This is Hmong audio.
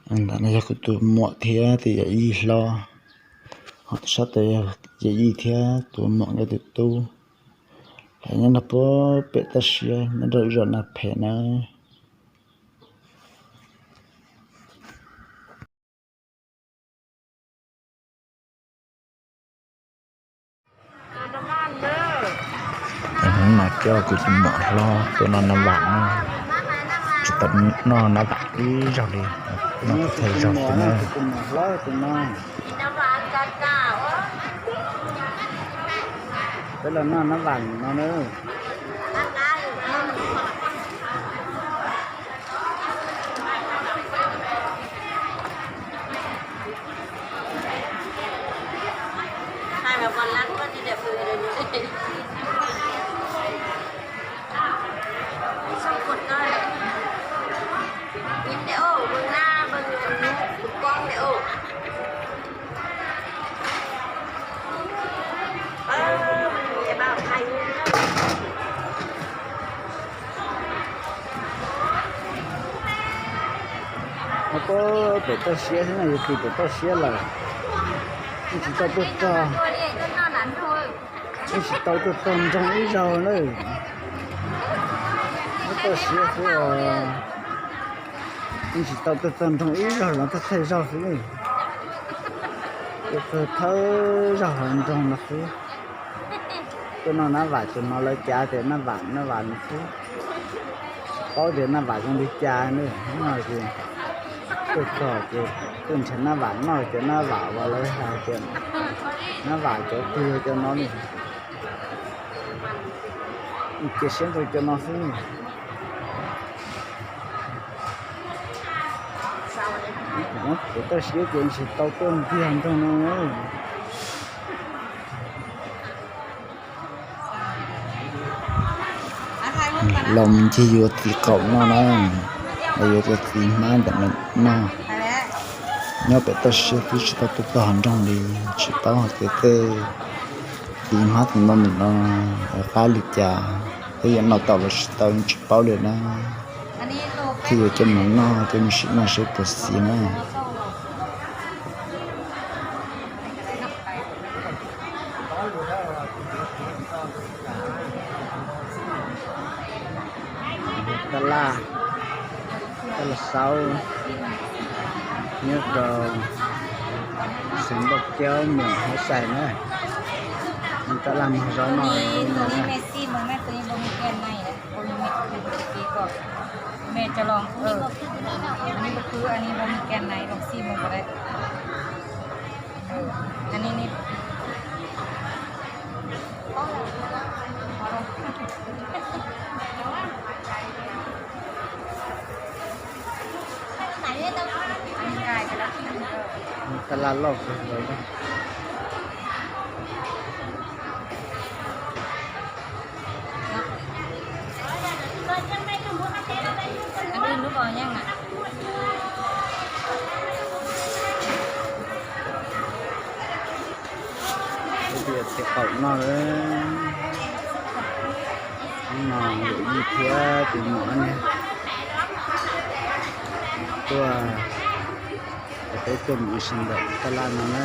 Ntawm no yog kuv tus muam thiab tus yawm yij hlob, ho sab tod yog yawm yij thiab tus muam nkawd tus tub. Lawv nyob nrog puag pem toj siab nyob rau zos Nas Phem na. Hnub no coj kuv tus muam hlob tuaj noj nab vam na, tsis tau noj nab vam ib zaug li, noj thawj zaug xwb na. Peb los noj nab vam no na. Ho puag pem toj siab xwb no, yog tis pem toj siab lawm, yeej tsis tau tuaj txog, yeej tsis tau tuaj txog nroog ib zaug na. Puag toj siab xwb os, yeej tsis tau tuaj txog nroog ib zaug los thawj thawj zaug xwb ne. Tuaj txog thawj zaug hauv nroog no xwb. Tuaj noj nab vam ces hnov lawv cav tias nab vam nab vam no xwb. Paub tias nab vam zoo li cas ne, hnub no ces tuaj txog ces tuaj nrhiav nab vam noj ces nab vam uas lawv hais tias nab vam cov twg yog cov no ne. Cia siab rau cov no xwb ne. Pem toj siab ces tsis tau tuaj ntiag nroog no. Los mus ncig yuav txiv qaum noj na, los yuav cov txiv hmab ntawm no noj. Nyob pem toj siab twb tsis tau tuaj txog hauv nroog li, tsis paub hais tias tej txiv hmab ntawm no ntawm no qab li cas, thiab yuav noj tau los tsis tau tsis paub li na. Thiaj yuav coj mus noj coj mus sim noj seb puas xiv na. Tab laj, tab laj saub nyob rau xeev Npauj Caub, moos Hab Xais na. Tab laj muag zaub noj. Tab laj loj kawg nkaus. Txiv qaum noj lawm. Hnub no yawm yij thiab tus muam ne tuaj, peb tuaj mus ua si ntawm tab laj no na.